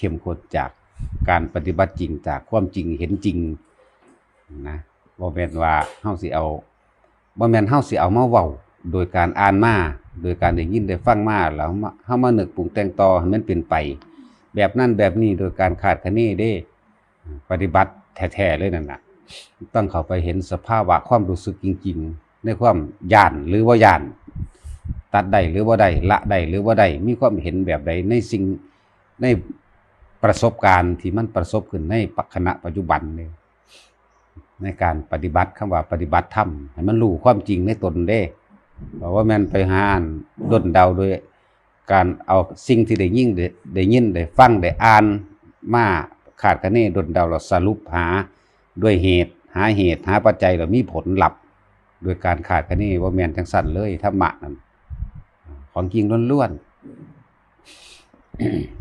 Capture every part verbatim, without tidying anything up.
เข้มข้นจากการปฏิบัติจริง จากความจริงเห็นจริงนะ บ่แม่นว่าเฮาสิเอา บ่แม่นเฮาสิเอามาเว้า โดยการอ่านมา โดยการได้ยินได้ฟังมา แล้วเฮามา เฮามานึกปรุงแต่งต่อให้มันเป็นไป แบบนั้นแบบนี้ โดยการคาดคะเนเด้ ปฏิบัติแท้ๆเลยนั่นน่ะ ต้องเข้าไปเห็นสภาวะความรู้สึกจริงๆ ในความย้านหรือบ่ย้าน ตัดได้หรือบ่ได้ ละได้หรือบ่ได้ มีความเห็นแบบใดในสิ่ง ในประสบการณ์ที่มันประสบขึ้นในขณะปัจจุบันเลย ในการปฏิบัติ คำว่าปฏิบัติธรรม ให้มันรู้ความจริงในตนเด้ เพราะว่าแม่นไปหาอ่านด้นเดาโดยการเอาสิ่งที่ได้ยิน ได้ ได้ยิน ได้ฟัง ได้อ่านมาคาดคะเนด้นเดา แล้วสรุปหาด้วยเหตุ หาเหตุ หาปัจจัย แล้วมีผลลัพธ์ โดยการคาดคะเน บ่แม่นจังซั่นเลย ธรรมะนั่น ของจริงล้วนๆ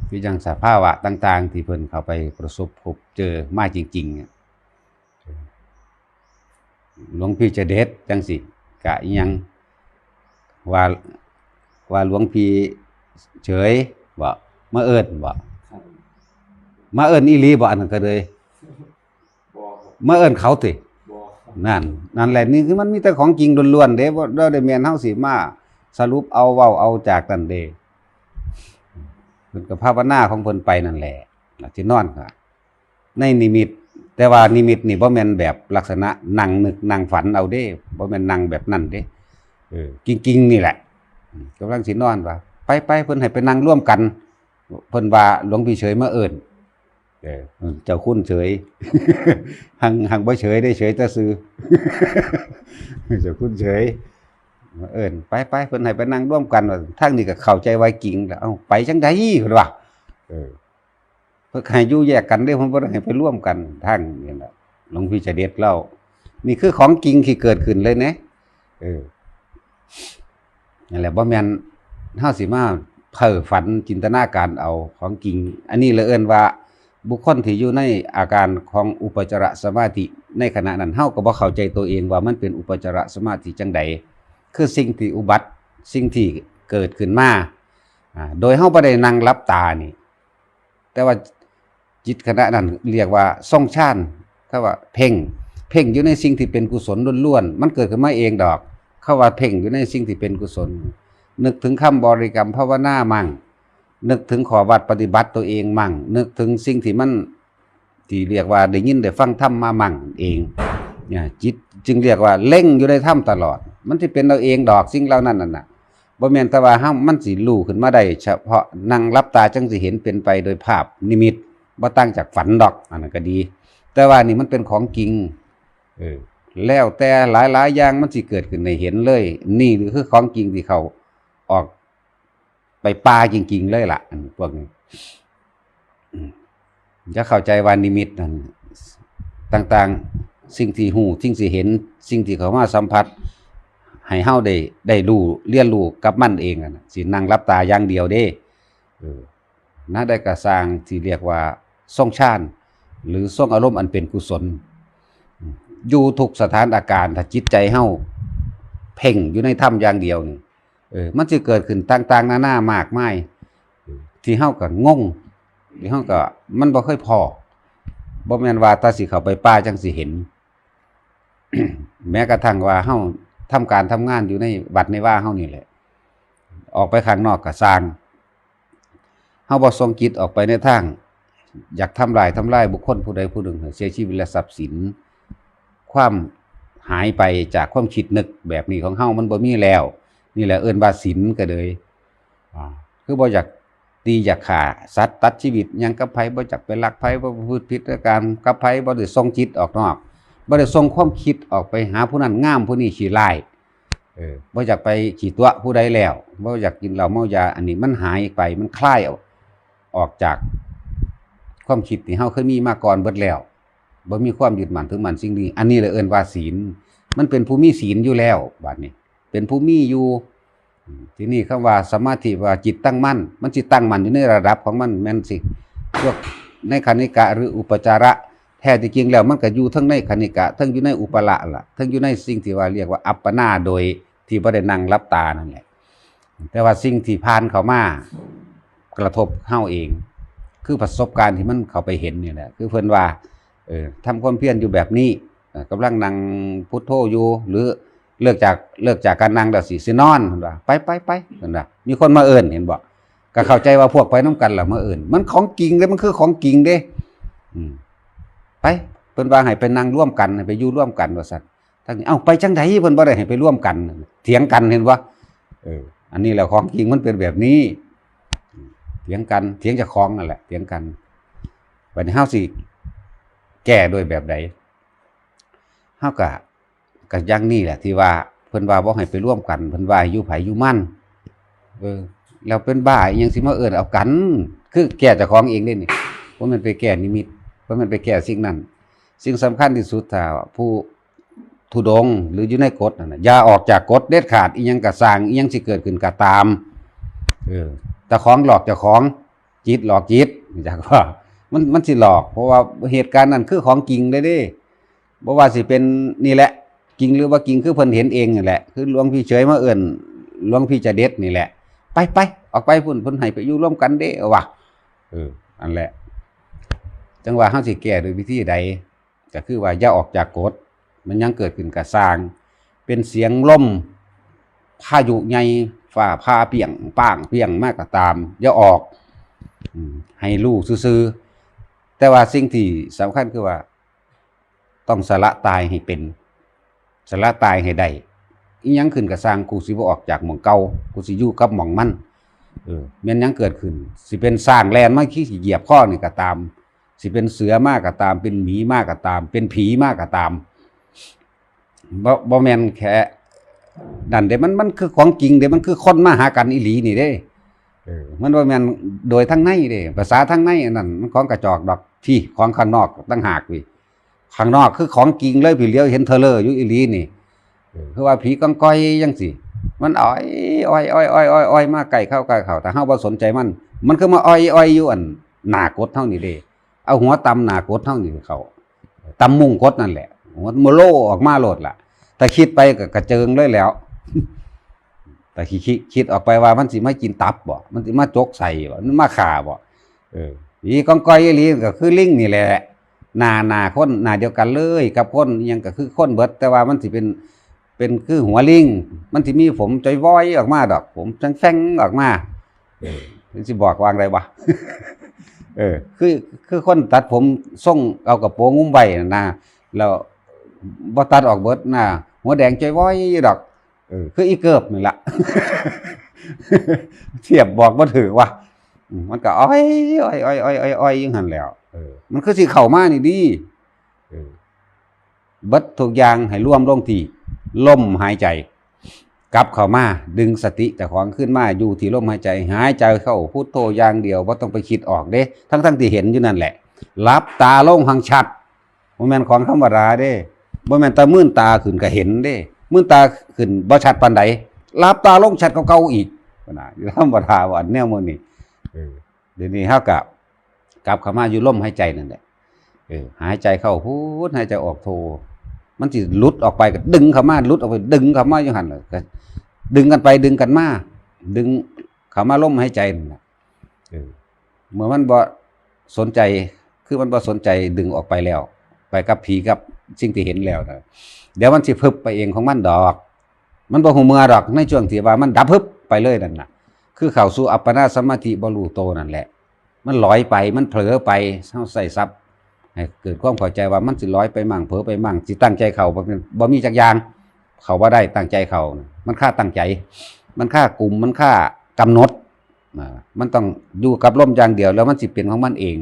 คือจั่งสภาวะต่างๆ ที่เพิ่นเข้าไปประสบพบเจอมาจริงๆ อะ หลวงพี่เฉด็จจั่งซี้ กะอิหยัง ว่า ว่าหลวงพี่เฉยบ่ มาเอิ้นบ่ ครับ มาเอิ้นอีหลีบ่ อันนั้นก็เลย บ่ครับ มาเอิ้นเขาติ บ่ครับ นั่น นั่นแหละ นี่คือมันมีแต่ของจริงล้วนๆเด้ บ่ บ่ได้แม่นเฮาสิมาสรุปเอาเว้าเอาจากนั่นเด้ เพิ่นก็ภาวนาของเพิ่นไปนั่นแหละ แล้วสินอนก็ในนิมิต แต่ว่านิมิตนี่บ่แม่นแบบลักษณะนั่งนึกนั่งฝันเอาเด้ บ่แม่นนั่งแบบนั้นเด้ เออ จริงๆนี่แหละ อืม กำลังสินอนว่า ไปๆ เพิ่นให้ไปนั่งร่วมกัน เพิ่นว่าหลวงพี่เฉยมาเอิ้น เออ เจ้าคุณเฉย หัง หังบ่เฉยเด้ เฉยแต่ซื่อ เจ้าคุณเฉยมาเอิ้น ไปๆ เพิ่นให้ไปนั่งร่วมกัน ว่าทางนี้ก็เข้าใจว่าจริงแล้ว เอ้า ไปจั่งใด เพิ่นว่า เออ เพิ่นให้อยู่แยกกันเด้ เพิ่นบ่ได้ให้ไปร่วมกัน ทางนี่แหละ หลวงพี่เฉด็จเล่า นี่คือของจริงที่เกิดขึ้นเลยนะ เออ นั่นแหละ บ่แม่นเฮาสิมาเพ้อฝันจินตนาการเอาของจริง อันนี้เลยเอิ้นว่าบุคคลที่อยู่ในอาการของอุปจารสมาธิ ในขณะนั้นเฮาก็บ่เข้าใจตัวเองว่ามันเป็นอุปจารสมาธิจั่งใด คือสิ่งที่อุบัติ สิ่งที่เกิดขึ้นมา อ่า โดยเฮาบ่ได้นั่งหลับตานี่ แต่ว่าจิตขณะนั้นเรียกว่าทรงฌาน คำว่าเพ่ง เพ่งอยู่ในสิ่งที่เป็นกุศลล้วนๆ มันเกิดขึ้นมาเองดอก คำว่าเพ่งอยู่ในสิ่งที่เป็นกุศล นึกถึงคำบริกรรมภาวนามั่ง นึกถึงข้อวัดปฏิบัติตัวเองมั่ง นึกถึงสิ่งที่มัน ที่เรียกว่าได้ยินได้ฟังธรรมมามั่งเอง เนี่ย จิตจึงเรียกว่าเล็งอยู่ในธรรมตลอด มันสิเป็นเอาเองดอกสิ่งเหล่านั้นนั่นน่ะ บ่แม่นแต่ว่าเฮา มันสิรู้ขึ้นมาได้เฉพาะนั่งหลับตาจั่งสิเห็นเป็นไปโดยภาพนิมิต บ่ต่างจากฝันดอก อันนั้นก็ดี แต่ว่านี่มันเป็นของจริง เออ แล้วแต่หลายๆอย่างมันสิเกิดขึ้นให้เห็นเลย นี่คือของจริงที่เขาออกไปป่าจริงๆเลยล่ะ อันพวกนี้ อืม จะเข้าใจว่านิมิตนั่น ต่างๆ สิ่งที่ฮู้ สิ่งที่เห็น สิ่งที่เข้ามาสัมผัส ให้เฮาได้ ได้รู้ เรียนรู้กับมันเองนั่นน่ะ สินั่งหลับตาอย่างเดียวเด้ เออ นะ ได้กระสร้างที่เรียกว่าทรงฌาน หรือทรงอารมณ์อันเป็นกุศล อืม อยู่ทุกสถานการณ์ ถ้าจิตใจเฮาเพ่งอยู่ในธรรมอย่างเดียวนี่ เออ มันสิเกิดขึ้นต่างๆ นานามากมาย ที่เฮาก็งง ที่เฮาก็ มันบ่เคยพ้อ บ่แม่นว่าแต่สิเข้าไปป่าจั่งสิเห็น แม้กระทั่งว่าเฮาทำการทำงานอยู่ในวัดในวาเฮานี่แหละ ออกไปข้างนอกก็ซ่าง เฮาบ่ส่งจิตออกไปในทาง อยากทำลาย ทำลายบุคคลผู้ใดผู้หนึ่งให้เสียชีวิตและทรัพย์สิน ความหายไปจากความคิดนึกแบบนี้ของเฮามันบ่มีแล้ว นี่แหละเอิ้นว่าศีลก็เลย อ่า คือบ่อยากตีอยากฆ่าสัตว์ตัดชีวิตหยังกับไผ บ่อยากไปลักไผ บ่ประพฤติผิดในการกับไผ บ่ได้ส่งจิตออกนอก บ่ได้ส่งความคิดออกไปหาผู้นั้นงามผู้นี้ขี้ร้าย เออ บ่อยากไปขี้ตั๋วผู้ใดแล้ว บ่อยากกินเหล้าเมายา อันนี้มันหายไป มันคลายออก ออกจากความคิดที่เฮาเคยมีมาก่อนเบิดแล้ว บ่มีความยึดมั่นถือมั่นสิ่งนี้ อันนี้เลยเอิ้นว่าศีล มันเป็นผู้มีศีลอยู่แล้ว บัดนี้ เป็นผู้มีอยู่ อืม ทีนี้คำว่าสมาธิ ว่าจิตตั้งมั่น มันสิตั้งมั่นอยู่ในระดับของมัน แม่นสิ พวกในคณิกะหรืออุปจาระ แท้ที่จริงแล้วมันก็อยู่ทั้งในคณิกะ ทั้งอยู่ในอุปจาระล่ะ ทั้งอยู่ในสิ่งที่ว่าเรียกว่าอัปปนา โดยที่บ่ได้นั่งหลับตานั่นแหละ แต่ว่าสิ่งที่ผ่านเข้ามากระทบเฮาเอง คือประสบการณ์ที่มันเข้าไปเห็นนี่แหละ คือเพิ่นว่า เออ ทำความเพียรอยู่แบบนี้ เออ กำลังนั่งพุทโธอยู่ หรือเลิกจาก เลิกจากการนั่งแล้วสิ สินอน เพิ่นว่า ไป ไป ไป เพิ่นว่า มีคนมาเอิ้น เห็นบ่ ก็เข้าใจว่าพวกไปนำกันล่ะมาเอิ้น มันของจริงเด้ มันคือของจริงเด้ อืม ไป เพิ่นว่าให้ไปนั่งร่วมกัน ให้ไปอยู่ร่วมกัน ว่าซั่น ทั้งนี้ เอ้า ไปจั่งใด เพิ่นบ่ได้ให้ไปร่วมกัน เถียงกัน เห็นบ่ เออ อันนี้แหละของจริงมันเป็นแบบนี้ เถียงกัน เถียงเจ้าของนั่นแหละ เถียงกัน บัดนี้เฮาสิแก้โดยแบบใด เฮาก็ ก็อย่างนี้แหละ ที่ว่าเพิ่นว่าบ่ให้ไปร่วมกัน เพิ่นว่าให้อยู่ไผอยู่มัน เออ แล้วเป็นบ้าอิหยังสิมาเอิ้นเอากัน คือแก้เจ้าของเองเด้นี่ บ่แม่นไปแก้นิมิต บ่แม่นไปแก้สิ่งนั้น สิ่งสำคัญที่สุด ถ้าผู้ธุดงค์หรืออยู่ในกฎนั่นน่ะ อย่าออกจากกฎเด็ดขาด อิหยังก็ซ่าง อิหยังสิเกิดขึ้นก็ตาม เออ เจ้าของหลอกเจ้าของ จิตหลอกจิต จักว่า มัน มันสิหลอก เพราะว่าเหตุการณ์นั้นคือของจริงเลยเด้ บ่ว่าสิเป็นนี่แหละ จริงหรือบ่จริง คือเพิ่นเห็นเองนี่แหละ คือหลวงพี่เฉยมาเอิ้นหลวงพี่จะเด็ดนี่แหละ ไป ไป ออกไปพุ้น เพิ่นให้ไปอยู่ร่วมกันเด้ ว่า เออ อันแหละ จั่งว่าเฮาสิแก้ด้วยวิธีใด ก็คือว่าอย่าออกจากกฎ มันหยังเกิดขึ้นก็ซ่าง เป็นเสียงลม พายุใหญ่ ฟ้าผ่าเปรี้ยงป้างเปรี้ยงมาก็ตาม อย่าออก อืม ให้รู้ซื่อๆ แต่ว่าสิ่งที่สำคัญคือว่า ต้องสละตายให้เป็น สละตายให้ได้ อิหยังขึ้นก็ซ่าง กูสิบ่ออกจากหม่องเก่า กูสิอยู่กับหม่องมัน เออ แม่นหยังเกิดขึ้น สิเป็นช้างแล่นมาขี้เหยียบคอนี่ก็ตาม สิเป็นเสือมาก็ตาม เป็นหมีมาก็ตาม เป็นผีมาก็ตาม บ่ บ่แม่นแค่นั่นเด้ มัน มันคือของจริงเด้ มันคือคนมาหากันอีหลีนี่เด้ เออ มันบ่แม่นโดยทางในเด้ ภาษาทางในอันนั้นมันของกระจอกดอก พี่ ของข้างนอกต่างหากพี่ ข้างนอกคือของจริงเลย พี่ เหลียวเห็นเทอเลอร์อยู่อีหลีนี่ เออ คือว่าผีกองกอยจั่งซี้ มันอ้อย อ้อย อ้อย อ้อย อ้อย อ้อย มาใกล้เข้า ใกล้เข้า ถ้าเฮาบ่สนใจมัน มันคือมาอ้อย อ้อย อยู่อันหน้ากดเฮานี่เด้ เอาหัวต่ำหน้ากดเฮานี่เข้า ต่ำมุ้งกดนั่นแหละ หัวโมโลออกมาโลดล่ะ ถ้าคิดไปก็กระเจิงเลยแหล้ว แต่คิด คิด คิดออกไปว่ามันสิมากินตับบ่ มันสิมาจกไส้บ่ มันมาฆ่าบ่ เออ ผีกองกอยอีหลีก็คือลิงนี่แหละ หน้า หน้าคน หน้าเดียวกันเลยกับคน อิหยังก็คือคนเบิด แต่ว่ามันสิเป็น เป็นคือหัวลิง มันสิมีผมจ้อยว้อยออกมาดอก ผมแฟงๆออกมา เออ มันสิบอกว่าจั่งใดวะ เออ คือ คือคนตัดผมทรงเอากระโปรงงุ้มไว้นั่นนะ แล้วบ่ตัดออกเบิดนะ หัวแดงจ้อยว้อยดอก เออ คืออีเกิบนี่ล่ะ เทียบบอกบ่ถืกว่ะ อืม มันก็อ้อย อ้อย อ้อย อ้อย อ้อย อ้อย อยู่หั่นแหล้ว เออ มันคือสิเข้ามานี่ดี เออ เบิดทุกอย่างให้รวมลงที่ลมหายใจ กลับเข้ามา ดึงสติเจ้าของขึ้นมาอยู่ที่ลมหายใจ หายใจเข้าพุทโธอย่างเดียว บ่ต้องไปคิดออกเด้ ทั้งๆที่เห็นอยู่นั่นแหละ หลับตาลงหังชัด บ่แม่นของธรรมดาเด้ บ่แม่นแต่มื่นตาขึ้นก็เห็นเด้ มื่นตาขึ้นบ่ชัดปานใด หลับตาลงชัดกว่าเก่าอีก นะ ธรรมดาว่าอันแนวมื้อนี้ เออ เดี๋ยวนี้เฮาก็กลับเข้ามาอยู่ลมหายใจนั่นแหละ เออ หายใจเข้าพุท หายใจออกโธ มันสิหลุดออกไปก็ดึงเข้ามา หลุดออกไปดึงเข้ามาอยู่หั่นแหละ ก็ดึงกันไปดึงกันมา ดึงเข้ามาลมหายใจนั่นแหละ เออ เมื่อมันบ่สนใจ คือมันบ่สนใจ ดึงออกไปแล้ว ไปกับผีกับสิ่งที่เห็นแล้วนะ เดี๋ยวมันสิพึบไปเองของมันดอก มันบ่ฮู้เมื่อดอก ในช่วงที่ว่ามันดับพึบไปเลยนั่นน่ะ คือเข้าสู่อัปปนาสมาธิบ่รู้โตนั่นแหละ มันลอยไป มันเผลอไป เฮาใช้ศัพท์ให้เกิดความเข้าใจว่ามันสิลอยไปมั่ง เผลอไปมั่ง สิตั้งใจเข้า บ่มี บ่มีจักอย่าง เข้าบ่ได้ ตั้งใจเข้า มันคาตั้งใจ มันคากุม มันคากำหนด อ่า มันต้องอยู่กับลมอย่างเดียว แล้วมันสิเป็นของมันเอง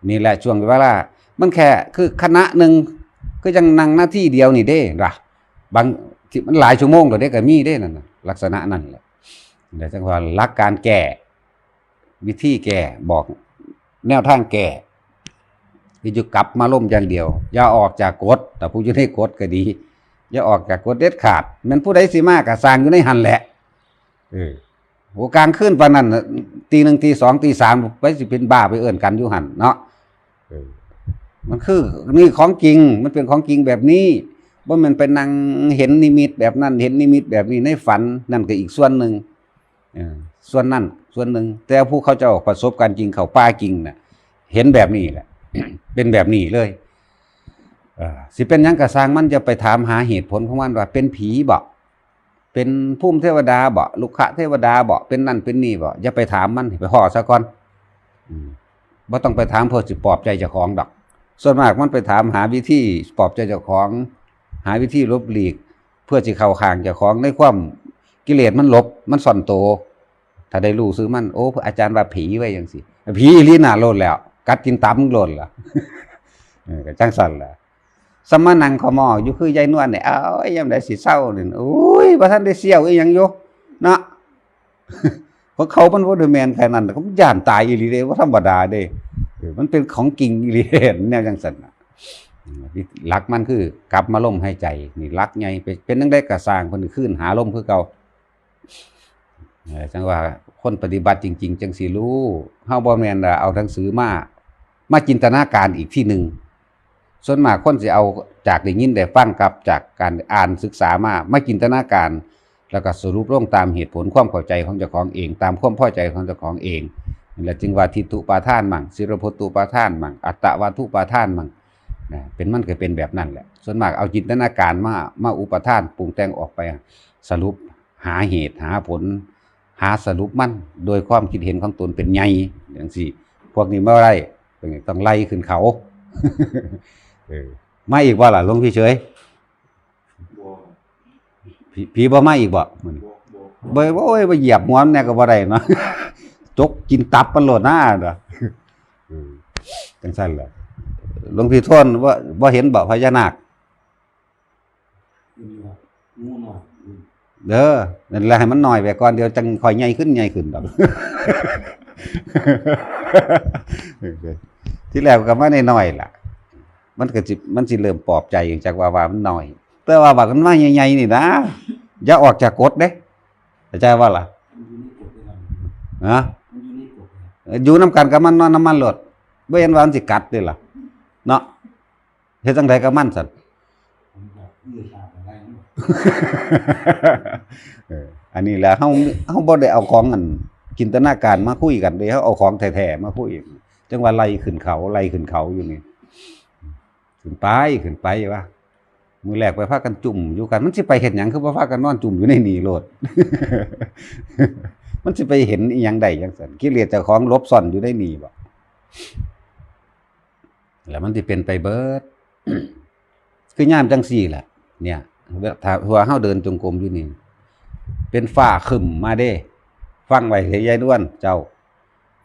นี่แหละช่วงเวลา มันแค่คือขณะหนึ่ง คือจั่งนั่งนาทีเดียวนี่เด้ ว่า บางที่มันหลายชั่วโมงแล้วเด้ ก็มีเด้นั่นน่ะ ลักษณะนั่นแหละ เดี๋ยวจั่งว่าหลักการแก้ วิธีแก้ บอกแนวทางแก้ คืออยู่กลับมาลมอย่างเดียว อย่าออกจากกฎ แต่ผู้อยู่ในกฎก็ดี อย่าออกจากกฎเด็ดขาด แม่นผู้ใดสิมาก็ซ่างอยู่ในหั่นแหละ เออ โห กลางคืนปานนั้นน่ะ ตีหนึ่ง ตีสอง ตีสาม ไปสิเป็นบ้าไปเอิ้นกันอยู่หั่นเนาะ เออ มันคือ นี่ของจริง มันเป็นของจริงแบบนี้ บ่แม่นไปนั่งเห็นนิมิตแบบนั้น เห็นนิมิตแบบนี้ในฝัน นั่นก็อีกส่วนหนึ่ง เออ ส่วนนั้น ส่วนหนึ่ง แต่ผู้เขาเจ้าประสบการณ์จริง เข้าป่าจริงน่ะ เห็นแบบนี้แหละ เป็นแบบนี้เลย เออ สิเป็นหยังกะซ่างมัน อย่าไปถามหาเหตุผลของมันว่าเป็นผีบ่ เป็นภูมิเทวดาบ่ ลุกขะเทวดาบ่ เป็นนั่นเป็นนี่บ่ อย่าไปถามมัน ไปพ้อซะก่อน อืม บ่ต้องไปถามเพื่อสิปลอบใจเจ้าของดอก ส่วนมากมันไปถามหาวิธีปลอบใจเจ้าของ หาวิธีหลบหลีก เพื่อสิเข้าข้างเจ้าของ ในความกิเลสมันหลบ มันซ่อนตัว ถ้าได้รู้ซื่อมัน โอ้ อาจารย์ว่าผีไว้จังซี่ ผีอีหลีน่ะโลดแล้ว กัดกินตับมึงโลดล่ะ เออ ก็จังซั่นล่ะ สมานั่งขมออยู่คือยายนวลเนี่ย เอ้ย ยามใดสิเซาเนี่ย โอ้ย บ่ทันได้เซาอีหยังอยู่ เนาะ ของเขามันบ่ได้แม่นแค่นั้น เขาย้านตายอีหลีเด้ บ่ธรรมดาเด้ เออ มันเป็นของจริงอีหลีเด้ แนวจังซั่นน่ะ อืม หลักมันคือกลับมาลมหายใจ นี่หลักใหญ่ เป็น เป็นจั่งใดก็ซ่าง เพิ่นคืนหาลมคือเก่า เออ จั่งว่าคนปฏิบัติจริงๆ จั่งสิรู้ เฮาบ่แม่นว่าเอาหนังสือมา มาจินตนาการอีกทีหนึ่ง ส่วนมากคนสิเอาจากได้ยินได้ฟังกับจากการอ่านศึกษามา มาจินตนาการ แล้วก็สรุปลงตามเหตุผลความเข้าใจของเจ้าของเอง ตามความพอใจของเจ้าของเอง นั่นแหละจึงว่าทิฏฐุปาทานมั่ง สิรพตุปาทานมั่ง อัตตวาทุปาทานมั่ง นะ เป็นมันก็เป็นแบบนั้นแหละ ส่วนมากเอาจินตนาการมา มาอุปาทานปรุงแต่งออกไป สรุปหาเหตุหาผล หาสรุปมันโดยความคิดเห็นของตนเป็นใหญ่ จั่งซี้ พวกนี้บ่ได้ ต้องไล่ขึ้นเขา เออ มาอีกบ่ล่ะ หลวงพี่เฉย บ่ ผี ผีบ่มาอีกบ่มื้อนี้ บ่ บ่ บ่ โอ้ย ไปเหยียบหัวมันแน่ก็บ่ได้เนาะ จกกินตับมันโลดนะเด้อ เออ จั่งซั่นแหละ หลวงพี่โทน บ่ บ่เห็นบ่พญานาค เป็นอยู่ครับ งูน้อย อืม เด้อ นั่นแหละ ให้มันน้อยไปก่อน เดี๋ยวจั่งค่อยใหญ่ขึ้น ใหญ่ขึ้นดอก ทีแรกก็มาน้อยๆล่ะ มันก็สิ มันสิเริ่มปลอบใจ จากว่า ว่ามันน้อย แต่ว่าบัดมันมาใหญ่ๆนี่นะ อย่าออกจากกฎเด้ เข้าใจบ่ล่ะ มันอยู่ในกฎเลยครับ ฮะ มันอยู่ในกฎเลยครับ เออ อยู่นำกันกับมัน นอนนำมันโลด บ่เห็นว่ามันสิกัดเด้ล่ะ เนาะ เฮ็ดจั่งใดกับมันซั่น ผมก็เอื้อยตามไปได้เนาะ เออ อันนี้แหละ เฮา เฮาบ่ได้เอาของอันจินตนาการมาคุยกันเด้ เฮาเอาของแท้ๆมาคุย จั่งว่าไล่ขึ้นเขา ไล่ขึ้นเขาอยู่นี่ ขึ้นไป ขึ้นไปวะ มื้อแรกไปพากันจุ่มอยู่กัน มันสิไปเฮ็ดหยัง คือบ่พากันนอนจุ่มอยู่ในนี่โลด มันสิไปเห็นอีหยังได้จั่งซั่น กิเลสเจ้าของหลบซ่อนอยู่ในนี่บ่ แล้วมันสิเป็นไปเบิด คือยามจั่งซี้แหละ เนี่ย ถ้าว่าเฮาเดินจงกรมอยู่นี่ เป็นฟ้าครึ้มมาเด้ ฟังไว้เด้อยายนวลเจ้า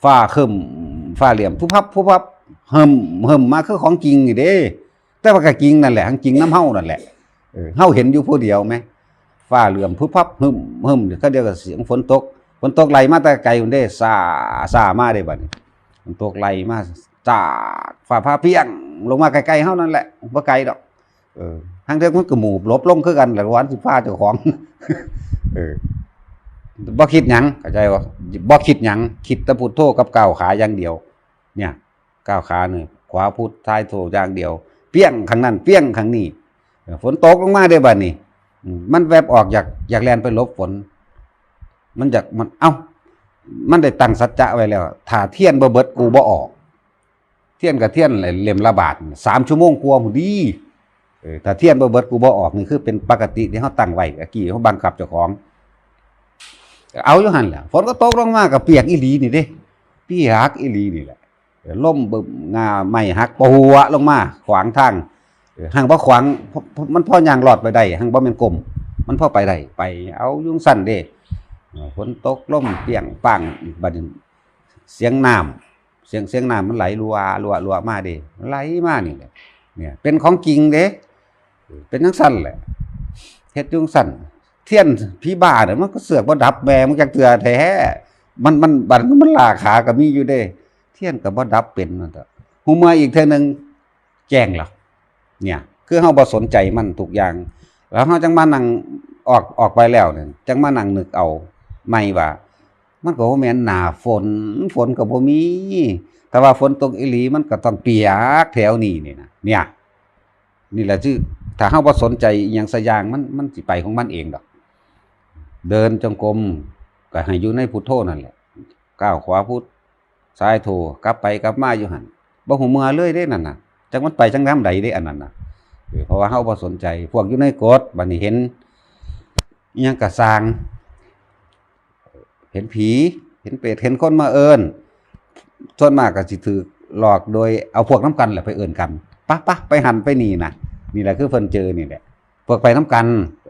ฟ้าครึ้ม ฟ้าเหลี่ยม พุบพับ พุบพับ หึ้ม หึ้มมาคือของจริงนี่เด้ แต่ว่าก็จริงนั่นแหละ ทั้งจริงนำเฮานั่นแหละ เออ เฮาเห็นอยู่ผู้เดียวแหม ฟ้าเหลี่ยม พุบพับ หึ้ม หึ้ม เขาเดียวกับเสียงฝนตก ฝนตกไหลมาแต่ไกลพุ้นเด้ ซ่า ซ่ามาเด้บัดนี้ ฝนตกไหลมา จากฟ้าผ่าเปรี้ยง ลงมาใกล้ๆเฮานั่นแหละ บ่ไกลดอก เออ ทางเทื่อมันก็หมูบหลบลงคือกันแหละ วันสิฟ้าเจ้าของ เออ บ่คิดหยัง เข้าใจบ่ บ่คิดหยัง คิดแต่พุทโธกับก้าวขาอย่างเดียว เนี่ย ก้าวขานี่ ขวาพุท ซ้ายโธอย่างเดียว เปรี้ยงข้างนั้น เปรี้ยงข้างนี้ เออ ฝนตกลงมาเด้บัดนี้ อืม มันแวบออก อยาก อยากแล่นไปหลบฝน มันอยาก มัน เอ้า มันได้ตั้งสัจจะไว้แล้ว ถ้าเทียนบ่เบิดกูบ่ออก เทียนกับเทียนเล่มละบาท สามชั่วโมงกว่าพุ้นดี เออ ถ้าเทียนบ่เบิดกูบ่ออก นี่คือเป็นปกติที่เฮาตั้งไว้ ตะกี้เฮาบังคับเจ้าของ เอาอยู่หั่นแหละ ฝนก็ตกลงมาก็เปียกอีหลีนี่เด้ เปียกอีหลีนี่แหละ เออ ลมบึ้ม ง่าไม้หักปะหัวลงมา ขวางทาง เออ หั่งบ่ขวาง พอ พอ มันพอย่างลอดไปได้ หั่งบ่แม่นก้ม มันพอไปได้ ไป เอาอยู่จั่งซั่นเด้ เออ ฝนตกลมเปรี้ยงปัง บัดนี้เสียงน้ำ เสียง เสียงน้ำมันไหลรัว รัว รัวมาเด้ ไหลมานี่แหละ เนี่ย เป็นของจริงเด้ เป็นจั่งซั่นแหละ เฮ็ดอยู่จั่งซั่น เทียนผีบ้าเนี่ยมันก็เสือกบ่ดับแม่มึงจักเทื่อแท้ มัน มัน บัดมันล้าขาก็มีอยู่เด้ เทียนก็บ่ดับเป็นนั่นเถาะ ฮู้เมื่ออีกเทื่อหนึ่ง แจ้งแล้ว เนี่ย คือเฮาบ่สนใจมันทุกอย่าง แล้วเฮาจั่งมานั่ง ออก ออกไปแล้วเนี่ย จั่งมานั่งนึกเอาใหม่ว่า มันก็บ่แม่นหน้าฝน ฝนก็บ่มี ถ้าว่าฝนตกอีหลีมันก็ต้องเปียกแถวนี้นี่นะ เนี่ย นี่แหละคือ ถ้าเฮาบ่สนใจอิหยังสักอย่าง มัน มันสิไปของมันเองดอก เดินจงกรมก็ให้อยู่ในพุทโธนั่นแหละ ก้าวขวาพุท ซ้ายโธ กลับไปกลับมาอยู่หั่น บ่ฮู้เมือเลยเด้นั่นน่ะ จักมันไปจังนำใดเด้อันนั้นน่ะ เออ เพราะว่าเฮาบ่สนใจ พวกอยู่ในกฎ บัดนี้เห็นอิหยังกะซ่าง เห็นผี เห็นเปรต เห็นคนมาเอิ้น ส่วนมากก็สิถืกหลอกโดยเอาพวกนำกันแหละไปเอิ้นกัน ปะปะ ไปหั้นไปนี่น่ะ นี่แหละคือเพิ่นเจอนี่แหละ พวกไปนำกัน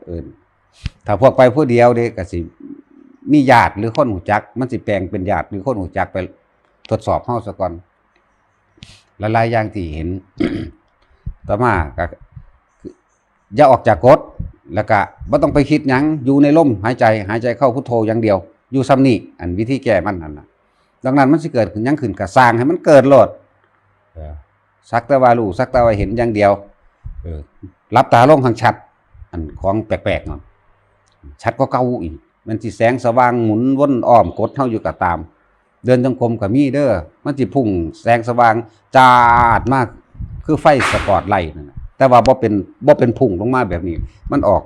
เอิ้น ถ้าพวกไปผู้เดียวเด้ก็สิมีญาติหรือคนรู้จัก มันสิแปลงเป็นญาติหรือคนรู้จักไปทดสอบเฮาซะก่อน หลายๆอย่างที่เห็น ต่อมาก็อย่าออกจากกฎ แล้วก็บ่ต้องไปคิดหยัง อยู่ในลมหายใจ หายใจเข้าพุทโธอย่างเดียว อยู่ส่ำนี้ อันวิธีแก้มันนั่นน่ะ ดังนั้นมันสิเกิดขึ้นหยังขึ้นก็ซ่างให้มันเกิดโลด เออ สักแต่ว่ารู้ สักแต่ว่าเห็นอย่างเดียว เออ หลับตาลงหั่นชัด อันของแปลกๆนั่น ชัดกว่าเก่าอีก มันสิแสงสว่างหมุนวนอ้อมกฎเฮาอยู่ก็ตาม เดินจงกรมก็มีเด้อ มันสิพุ่งแสงสว่างจาดมา คือไฟสปอตไลท์นั่นน่ะ แต่ว่าบ่เป็น บ่เป็นพุ่งลงมาแบบนี้ มันออก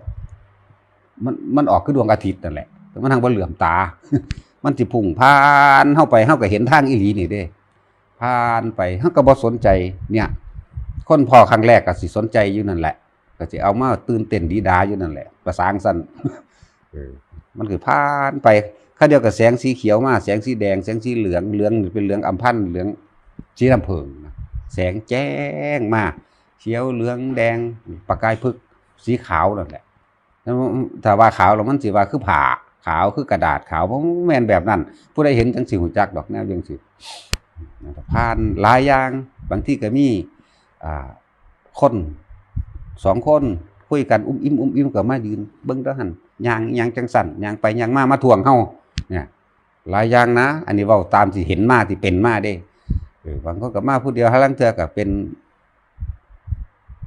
มัน มันออกคือดวงอาทิตย์นั่นแหละ แต่มันทางบ่เหลื่อมตา มันสิพุ่งผ่านเฮาไป เฮาก็เห็นทางอีหลีนี่เด้ ผ่านไป เฮาก็บ่สนใจ เนี่ย คนพ้อครั้งแรกก็สิสนใจอยู่นั่นแหละ ก็สิเอามาตื่นเต้นดีดาอยู่นั่นแหละ ประสาจั่งซั่น เออ มันคือผ่านไป คราวเดียวก็แสงสีเขียวมา แสงสีแดง แสงสีเหลือง เหลืองนี่เป็นเหลืองอัมพันธ์ เหลืองสีน้ำผึ้งนะ แสงแจ้งมา เขียว เหลือง แดง ประกายพฤกษ์ สีขาวนั่นแหละ แล้วถ้าว่าขาวแล้วมันสิว่าคือผ้า ขาวคือกระดาษขาว บ่แม่นแบบนั้น ผู้ใดเห็นจั่งสิรู้จักดอกแนวจั่งซี้ ผ่านหลายอย่าง บางทีก็มี อ่า คนสองคนคุยกันอุ้มอิ่มอุ้มอิ่มก็มายืนเบิ่งเด้อหั่น ย่าง ย่างจั่งซั่น ย่างไปย่างมา มาท่วงเฮา เนี่ย หลายอย่างนะ อันนี้เว้าตามที่เห็นมา ที่เป็นมาเด้ เออ บางคนก็มาผู้เดียว ห่าลางเทื่อก็เป็น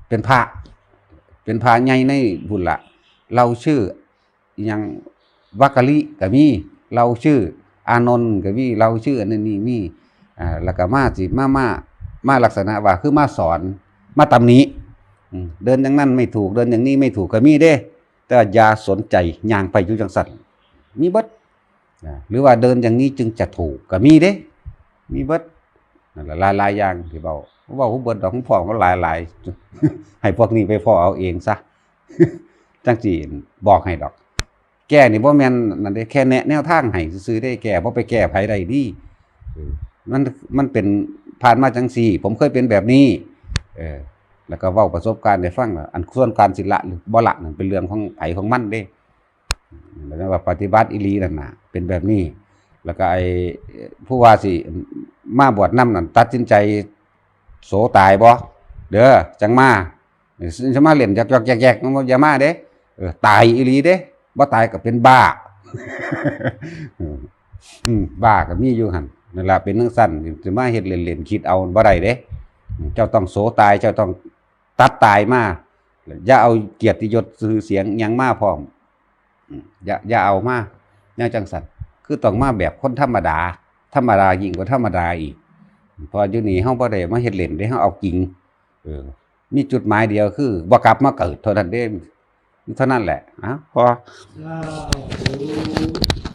เป็นพระ เป็นพระใหญ่ในพุ้นล่ะ ลาวชื่ออิหยัง วักกะลิก็มี ลาวชื่ออานนท์ก็มี ลาวชื่ออันนั้นนี่มี อ่า แล้วก็มาสิ มา มา มาลักษณะว่าคือมาสอน มาตำหนิ อืม เดินอย่างนั้นไม่ถูก เดินอย่างนี้ไม่ถูกก็มีเด้ แต่อย่าสนใจ ย่างไปอยู่จั่งซั่น มีเบิด อ่า หรือว่าเดินอย่างนี้จึงจะถูกก็มีเด้ มีเบิด นั่นล่ะ หลายๆอย่างที่เว้า เว้าบ่เบิดดอก ของพ่อมันหลายๆ ให้พวกนี้ไปพ้อเอาเองซะ จั่งสิบอกให้ดอก แก้นี่บ่แม่นนั่นเด้ แค่แนะแนวทางให้ซื่อๆเด้ แก้บ่ไปแก้ไผได้ดี เออ มัน มันเป็น ผ่านมาจั่งซี่ ผมเคยเป็นแบบนี้ เออ แล้วก็เว้าประสบการณ์ให้ฟังล่ะ อันส่วนการสิละหรือบ่ละนั่นเป็นเรื่องของไผของมันเด้ แล้วว่าปฏิบัติอีหลีนั่นน่ะ เป็นแบบนี้ แล้วก็ไอ้ผู้ว่าสิมาบวชนำนั่น ตัดสินใจโสตายบ่ เด้อ จั่งมา จะมาเล่นยอกๆแยกๆ อย่ามาเด้ เออ ตายอีหลีเด้ บ่ตายก็เป็นบ้า อืม บ้าก็มีอยู่หั่น นั่นล่ะ เป็นจั่งซั่น สิมาเฮ็ดเล่นๆ คิดเอาบ่ได้เด้ เจ้าต้องโสตาย เจ้าต้องตัดตายมา อย่าเอาเกียรติยศชื่อเสียงหยังมาพร้อม อืม อย่า อย่าเอามา แนวจั่งซั่น คือต้องมาแบบคนธรรมดา ธรรมดายิ่งกว่าธรรมดาอีก เพราะอยู่นี่เฮาบ่ได้มาเฮ็ดเล่นเด้ เฮาเอาจริง เออ มีจุดหมายเดียวคือบ่กลับมาเกิดเท่านั้นเด้ เท่านั้นแหละ อ่ะ พอ สาธุ